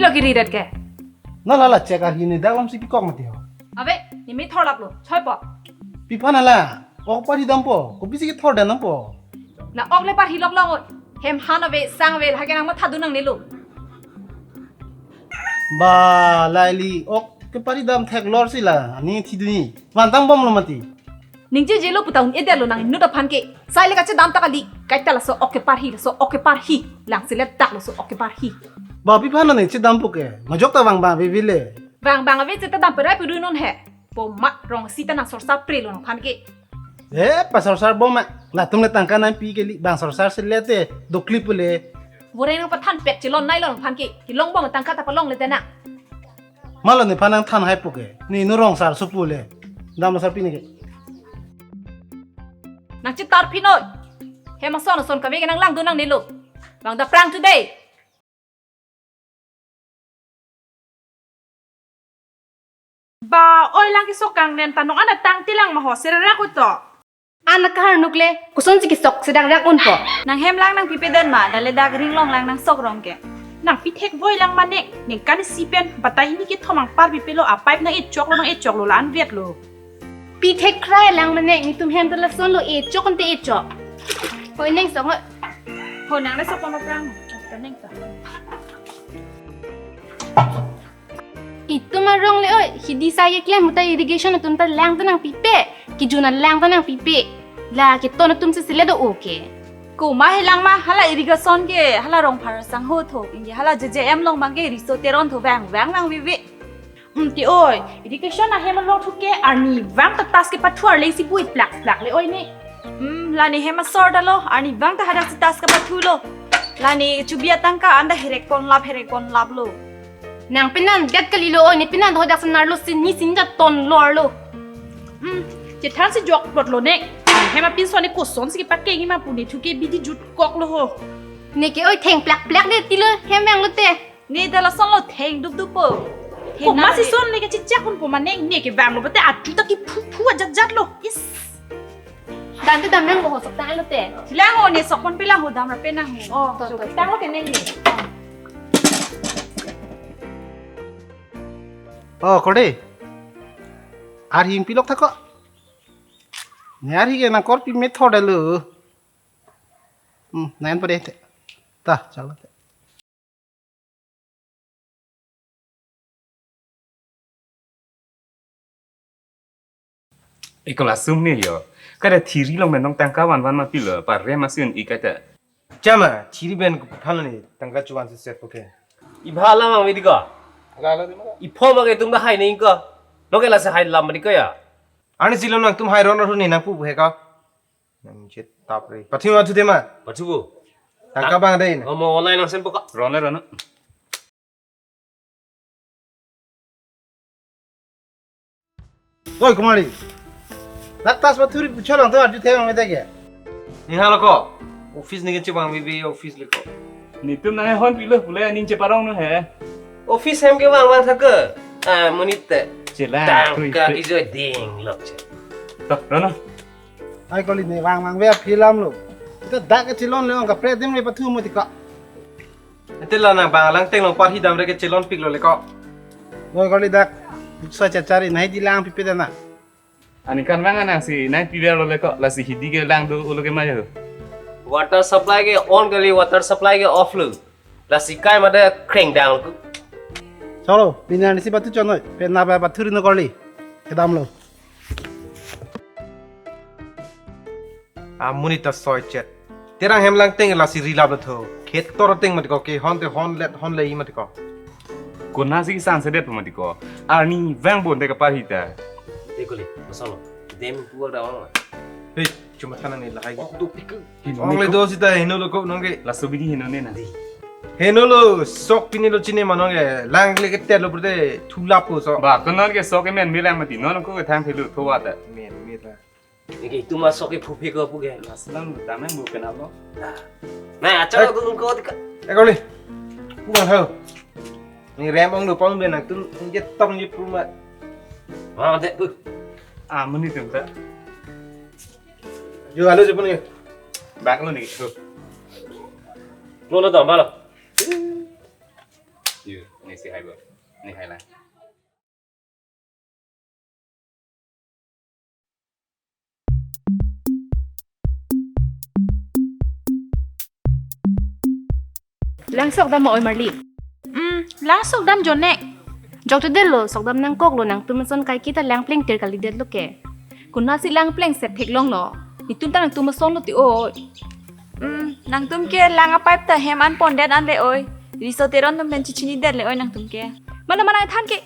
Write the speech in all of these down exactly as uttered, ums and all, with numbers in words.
Kiri ret ke. Na lala check arhi ne dak lam si pikok mati ho. Ave, ne methor laplo, choipo. Pi aphan hala, ok parhi dampo, kopisi kethor dampo. La ok le parhi lok long oi. Hem han ave, sang ave, lake nangmatha dun nangnelo. Ba, laili, ok keparhi dam theklor si la, ani thi dunji. Vantang bomlo mati. Ningje jelo puta un-edetlo nang inut aphan ke. Sai le kachedam ta kali. Kaita laso ok keparhi, laso ok keparhi. Lang si le dak laso ok keparhi. Ba pi aphan nang chedampo ke. Majok ta vang ba vevele. Vang bang ave cheta dam perai peru non he. Po ma rong sita nang sorsar prelo nangphan ke. Eh, pasorsar bom ma. Latum le tangka nangpi kali. Bang sorsar si le te. Dokli pule. Voreng nangpathan pek chelon nailo nangphan ke. Kelong bom tangka ta palongle te nang. Malo nephan nangthan haipo ke. Ne inut rong sar supu le. Dam sar pi ne ke. Nang chetar phi noi. Hem ason ason kave ke nang lang dun nangnelo. Bang da prang today. Ba, oi lang kesok kangnen ta nong an atang tilang ma ho serak uto. An akahar nuk le, kosonsi kesok sedak rak unpo. Nang hem lang nangpipe den ma, dale dak ringlong lang nang sok rong ke. Nangpi thek voi lang mane, ningkan isi pen, batai hini kethom angpar pipelo a pipe nang echoklo nang echoklo la an vetlo. Pi thek krai lang mane, netum hem ta lasonlo echok ante echok. Hoi neng sok hoi. Ho nang le sok pama prang, ka neng sok. Itum arong le oi, hidi sai keklem uta irrigation atum ta lang ta nangpipe. Kijun alang ta nangpipe. La keton atum si sele do oke. Komat he lang ma, hala irrigation ke, hala rong phar sang ho tho. Inge hala J J M long bang ke riso teron tho vang, vang vang vive. Hmm, ti oi, irrigation ahem along thu ke arnivang ta tas kepathu arleng si bui plak plak le oi ne. Hmm, la ne hem asor ta lo, arnivang ta hadak si tas kepathulo. La ne chubi atangka anda herek pon lap, herek pon lap lo. Nang penan gat kalilo oi, ne penan hodak senar lo, sini sini ta ton lor lo. Hmm, chethan si jok plot lo ne. Hem apinso ne kosonsi kepakeng ma pu ne thu ke bidi jutkok lo ho. Ne ke oi theng plak plak de tilo hem vanglo te. Ne ta lasonlo theng dup dup po. Komat si son le ke chichak hun po mane ne ke vanglo bate atu ta kephu phu ajat jat lo. Is. Dan te dam nang bo ho sok tanglo te. Lang ho ne sok pon pe lang ho dam ra pe nang ho. Oh, to, to, to. Tanglo ke neng ne. Oh, kore. Arhi pilok thak ko. Ne arhi ke nangkorpi methor dalo. Hmm, nang pade te. Ta, chalo te. Eko la sum ne yo. Kada thiri long pen nong tangka van van ma pilo, pa rem asin i kata. Chama, thiri pen kuphan ne tangka chuan si set poke. Ibha la mang medi ko. Ala ala di mana? Ipho ma ke tum ba hai ne ko. Lo ke la se hai lam medi ko ya. Ani silo nangtum hai ron ron ne nangpu he ko. Nang chet tap re. Pathu ma thu de ma. Pathu bo. Tangka bang de na. Oh, mo online nang send poka. Rona rona. Oi Kumari. Dak tas pathuri puchol ang to arju thek ang mete ke. Ni halo ko. Office ni ke chibang bibi office le ko. Netum nang hon pilo pule aning cheparong no he. Office hem ke bang bang thak ke. Ah, monit te. Chela, tangka tui, tui. Kijo ding lok che. To, rona. Ai kali ne vang mang ve aphi lam lo. Ita dak ke chilon le ong ka pre dim le pathu mo tika. Ate la nang bang lang teng long parhi dam re ke chilon pik lo le ko. Oi kali dak. Sa cha chari nai di lang pipe dana. Ani kan mang anang si nai piver lo le ko la si hidi ke lang do ulo ke mayo. Water supply ke on kali, water supply ke off lo. La si kai ma de kreng dang lo. Chalo, bini ani si pathu chonoi, pe na ba pathu ri no kali. Kedam lo. Amonit ta soi chet. Terang hem lang teng la si rilap lo tho. Khetor teng mati ko ke hon te hon let hon le mati ko. Kona si sang sedet mati ko. Arnivang bon te kapar hita. Te kuli, masalo. Dem kual da ong. Hei, cuma tanang ni lahai. Oh, tu pikir. Hino ong le ko. Do sita hino lo ko nong ke. La subidi hino ne na. Hino lo sok pini lo chine ma nong ke. Lang le ke tel lo berde thulap ko so. Ba, ko non ke sok ke men milang mati. Non ko ke thang thelu thowa ta. Men, men ta. Neke itum asok ke phuphi ko puke. Aslam damang bukan apa. Nah. Nah, acang aku ko tika. Eh, kau ni. Bukan hal. Ni rem ong do pong ben nang tun je tong je puma. Wah, dek, uh. Ah, meni tum ta. Jo, halo je pun ni. Bak lo ni, tuh. Lo lo tambah lo. Yo, ni Si hai bo. Ni hai lang. Lang sok dam oi Marli. Hmm, lang sok dam jonek. Jokte detlo, sok dam nangkoklo, nangtum ason kaiketa lang plengtir kalidetlo ke. Konatsi lang plengset theklonglo. Netum ta nangtum asonlo ti oi. Hmm, nangtum ke lang a-pipe ta hem an pondet an le oi. Riso Teron atum pen chichinidet le oi nangtum ke. Mano mano than ke.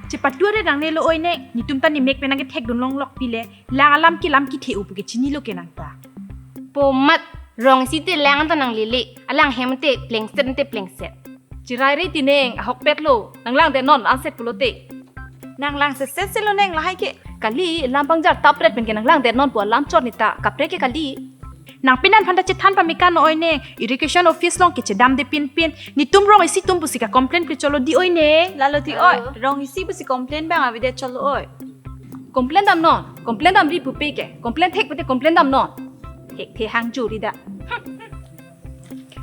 Chepatuadet nangnelo oi ne. Netum ta nemek pen nangkethekdun longlok pile. Lang alam kelam kethe-o pu ke chinilo ke nangta. Po mat, rong isi te lang anta nanglele. Alang hem te plengset te plengset. Chiraire ti neng, ahokpetlo. Nang langdet non, anset pulote. Nang langsetset selo neng lahai ke. Kali, lam pangjar tapret pen ke nang langdet non pu alam chot neta, kaprek ke kali. Nang pinan phanta chethan pame kan oi ne, irrigation office along kechedamde pinpin, netum rong isi atum pusi ka-complain pi cholo di oi ne. Lalo ti oi, Oh. rong isi pusi complain abang avedet cholo oi. Complain dam non, complain damri pupe ke, complain thek pute complain dam non. Thekthe hang juri da.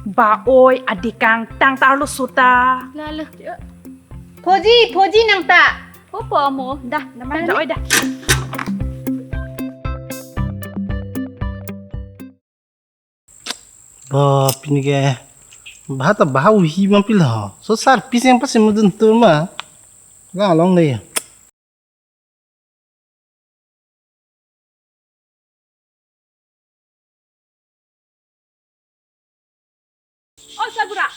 Ba oi, adikang tang tarlo sota. Lalo. Phoji, phoji nangta. Opo amo, da, naman da oi da. Ba pini ke, ba ta ba uhi ma pilo. So sar piseng pasi mudun tur ma. Ga long le. Oh, Sabura.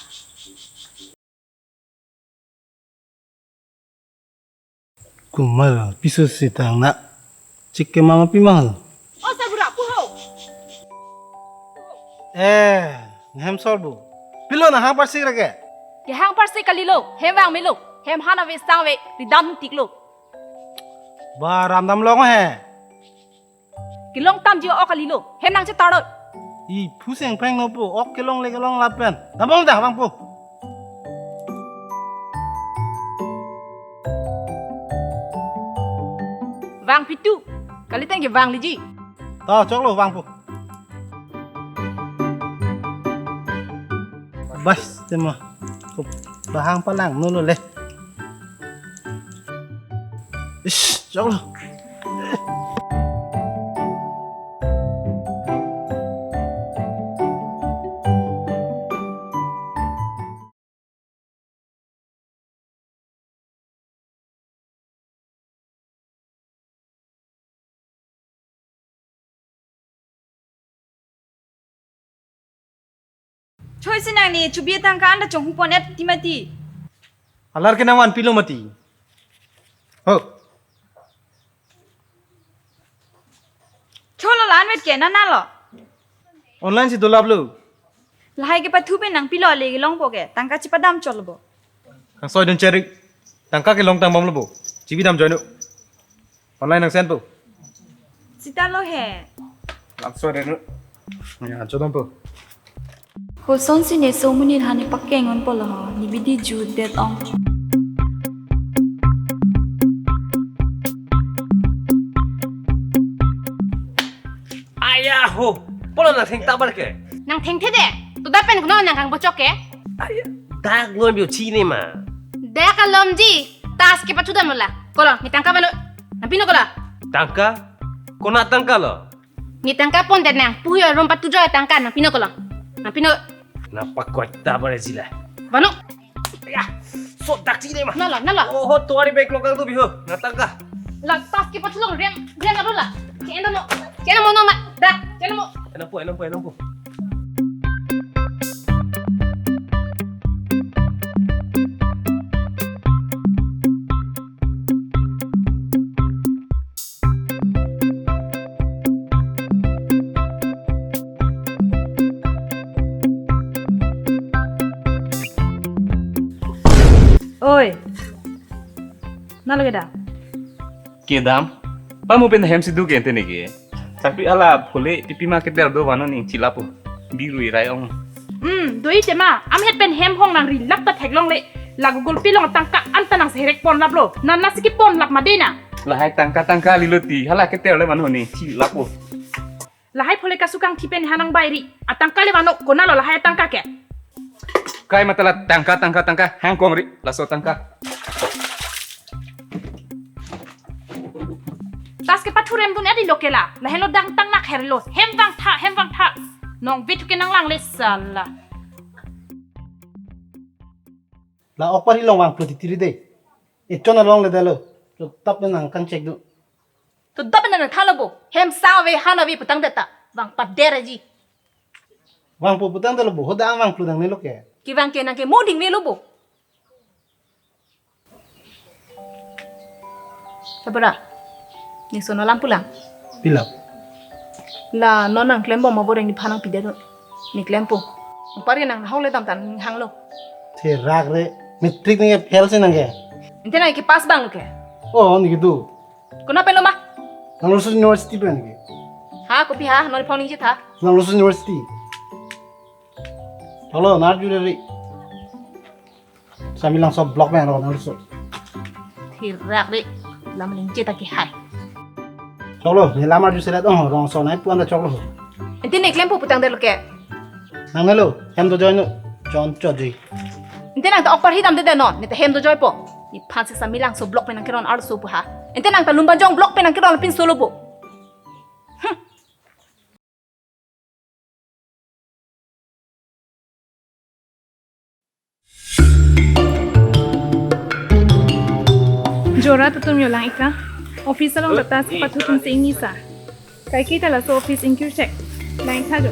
Kumar piso sitang na. Chike mama pimal. Oh, Sabura, puho. Eh, hem sorbu. Pilo na hang parsik rake. Ke hang parsik kalilo, hem vang melo. Hem hana ve sang ve, ridam tiklo. Ba ramdam long he. Kelong tam ji ok kalilo. Hem nangchetarlo. I phuseng pheng nopo. Ok kelong le kelong lapen. Damong dah vangpo. Vang pitu. Kalitang ke vang liji. To choklo vangpo. Bas tema. Bahang palang nolo le. Ish, choklo. Choi si nang ni chubi tangka anda chong hupon et ti mati. Alar ke nang van pilo mati. Ho. Cholo la anvet ke nana lo. Online si dolap lo. Lahai ke pathu pen nang pilo le long po ke tangka chipadam cholo bo. Kang soi dun cherik. Tangka ke long tang bom lo bo. Chibi dam join lo. Online nang send po. Sita lo he. Langsung ada nu. Ya, chodong po. Koson si ne so monit hani pakeng on polo ho. Ni bidi ju det ong. Aya ho. Polo nang thengta bar ke. Nang thengthe de. Toda pen kuno nang kang bochok ke. Aya. Dak lom yo chi ne ma. Dak lom ji. Tas ke pachu dam la. Kolo, ni tangka mano. Nang pino kolo. Tangka? Kona tangka lo? Ni tangka pondet nang. Puyo rom patu joy tangka nang pino kolo. Nang pino. Nang pakoi ta bare jila. Mano. Ya. So dak chi ne ma. Nalo, nalo. Oh, ho tuari bag lokal tu biho. Nang tangka. La tas ke pachu dong riang, riang adu la. Chena mo. Chena mo no ma. Dak, chena mo. Enam po, enam po, enam po. Oi. Nalo ke da? Kedam. Pamu pen hem si du ke ente ne ke. Tapi ala phule pipi ma keter do vano ning chilapo. Biru irai ong. Hmm, do ite ma. Am het pen hem hong nang rilap ta theklong le. La Google Pay along tangka anta nang seherek pon lap lo. Nana si kepon lap ma de na. Lahai tangka tangka lilo ti. Hala keter le vano ning chilapo. Lahai phule kasukang thi pen hanang bairi. Atangka le vano kona lo lahai tangka ke. Kai matala tangka, tangka, tangka, hangkong ri, laso tangka. Tas kepathu remdun adi lo ke la. Lahenlo dang tangnak herlo. Hem vangtha, hem vangtha. Nong bithu ke nanglangle sala. La okpar hilong vangplu titiri de. Echon along le dalo. Tap nang kangchek du. To dap nang tha lo bo. Hem sa ave han ave putangdet ta. Vangpader ji. Vangpo putangdet lo bo. Hodang vangplu nangne lo ke. Kevang ke nang ke mo dingne lo bo. Tabora. Ne sono lam pulang. Pilo? La non nangklembom aboreng nephan nangpidetnon. Ne klempo. Pari nang hau le damtang hanglo. Therak re. Matric ne fail si nang ke. Ante nang ke pass bang ke. Oh, ne kedo. Konat pen lo ma? Nanglosar University pen ke. Ha, kopi ha, non phone ningje tha. Nanglosar University. Hello, nar jure ri. Samelangso block pen ro nanglosar. Therak ri. Lam ningje ta ke hai. Choklo, ne lamar ju selat oh, rong so nai puan ta choklo. Ante ne klempo putangdet lo ke. Nangnelo, hem dojoi non. Chon chojoi. Ante nang ta okpar hi damdedetnon, ne ta hem dojoipo. Nephan si Samelangso block pen nangkeron arloso pu ha. Ante nang ta Lumbajong block pen nangkeron pinso lo bo. Hmm. Jora tutum yo lang-ik tha. Office along ta tas kepathu atum si ingni sa. Kaike ta laso office ingkirchek. Lang-ik tha jo.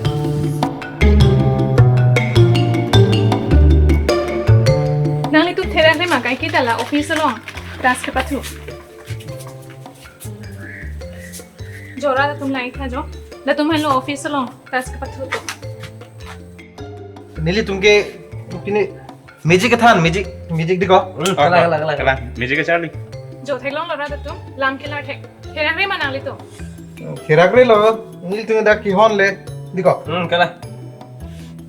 Nanglitum therak re ma kaike ta la office along tas kepathu. Jora tutum lang-ik tha jo. Latum henlo office along tas kepathu atum. Nelitum ke pini magic kethan, magic, magic diko. Hmm, kalang, kalang, kalang, kalang. Magic kecharli. Jo theklonglo ra tutum, lam kelar thek. Therak re ma nanglitum. Therak re lo, nelitum dak kehon le diko. Hmm, kalang.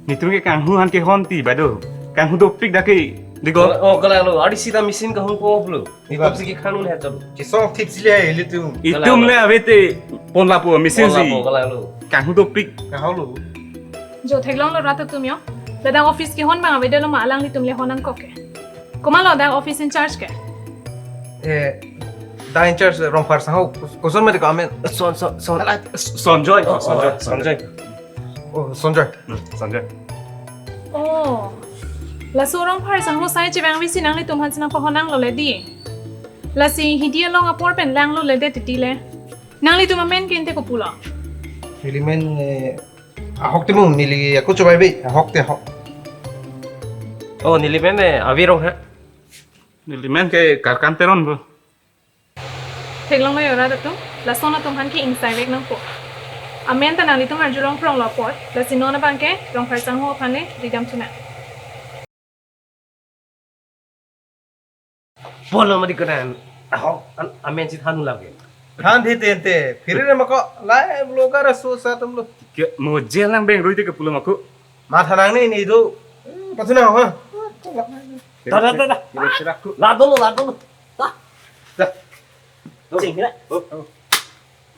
Netum ke kanghu han kehon ti bado. Kanghu dopik dak ke diko. Oh, kalang lo. Ari sita machine kanghu ko lo. Iba. Itum si kekhan un het chalo. Kesong thip si le hai ilitum. Itum le ave te pon lapo machine si. Pon lapo, kalang lo. Kanghu dopik. Kahau lo. Jo theklonglo ra tutum yo. Ladak office kehon bang avedetlo ma alanglitum le hon nangkok ke. Komatlo dak office in charge ke? Eh, dak in charge Rongphar sangho. Koson ma diko amen? Son, son, son. Sonjoy. Oh, Sonjoy. Sonjoy. Oh, Sonjoy. Hmm, Sonjoy. Oh. Laso Rongphar sangho sai chevangve si nanglitum aphan si nangpahon nanglo le di. Lasi hidi along apor pen langlo le det titi le. Nanglitum amen ke ante kopulo? Neli men, eh, Ahok Timung, neli ako chobai be, Ahok te Ahok. Oh, neli men, eh, Avi Ronghang. Neli men ke Karkan Teron bo. Theklonglo yo ra tutum, lason atum aphan ke ingsaivek nangpo. Amen ta nanglitum arjulong pronglo apot, lasi non abang ke Rongphar sangho aphan le ridam thunang. Pon lo ma diko nang. Ahok, an-, amen si than un lap ke. Than thi tente, phiri re ma ko, lai bloga ra so sa tum lo. Ke mo je lang beng rui te ke pulo ma ko. Ma thanang ni ni do. Hmm, pathu na ha. Ta, ta, ta, ta. Kira, kira ko. La dolo, la dolo. Ta. Ta. Ching kira. Oh, oh.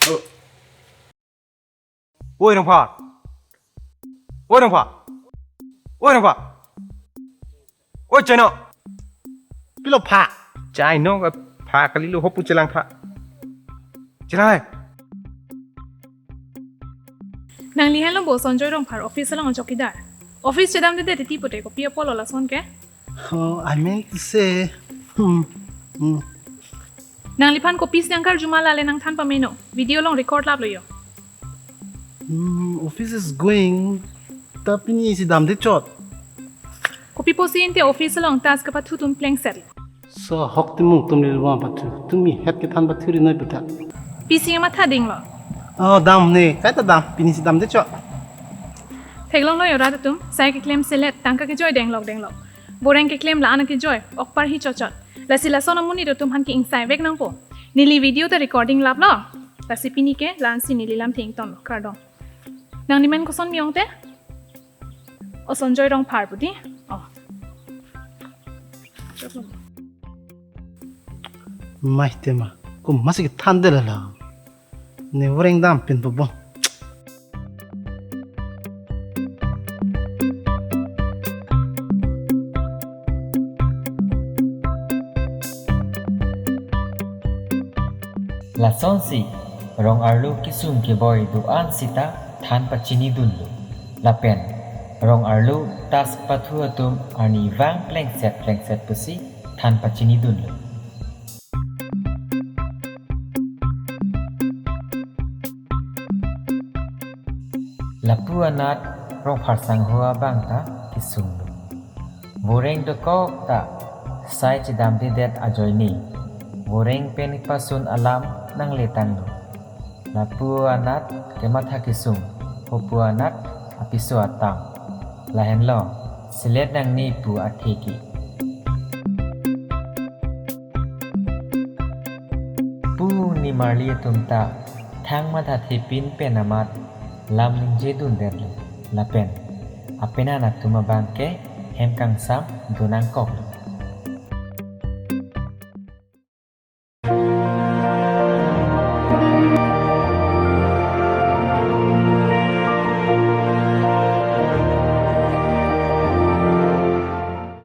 Oh. Oi, Rongphar. Oi, Rongphar. Oi, Rongphar. Oi, Chaino. Pilo pha. Chaino ka pha kalilo, hopu chelang pha. Chelang hai. Nangli henlo bo Sonjoy Rongphar office along chowkidar. Office chedamdedet titi pute kopi apotlo lason ke? Oh, I meant to say, hmm, hmm. Nangliphan kopisi nangkarju ma lale nangthan pameno. Video along record laplo yo. Hmm, office is going. Ta pini isi damde chot. Kopi pusi ante office along tas kepathu atum plengset? So, Ahok Timung atum lilwa pathu. Tumi het kethan pathu ri noi puta. Pisi matha dinglo. Oh, dam ne. Kaita dam. Pini isi damde chot. Theklonglo yo ra tutum. Sai keklem selet. Tangka kejoi denglok denglok. Boreng keklem la-an kejoi, okpar hi chochot. Lasi lason amonit atum aphan ke ingsaivek nangpo. Neli video ta recording laplo. Lasi pini ke la-an si neli lamthe ingtonlo, kardom. Nangli men koson mi ong te? O Sonjoy Rongphar puti. Oh. Mai tema. Ko masih kethan de la la. Ne voreng dam pin bobo. Lasonsi rong arlo kesung keboi do-an sita than pachinidunlo. Lapen rong arlo task pathu atum arnivang plengset plengset pusi than pachinidunlo. Lapu anat rong pharsangho abang ta kesunglo. Voreng dokok ta sai chedamdedet ajoine voreng pen kepasun alam nangletanglo. Lapu anat kematha kesung, hopu anat apiso atam. Lahenlo, selet nangne pu athe ke. Pu nimarli atum ta thang mathathepin pen amat lam ningjedundetlo. Lapen apenan atum abang ke hem kangsam donangkoklo.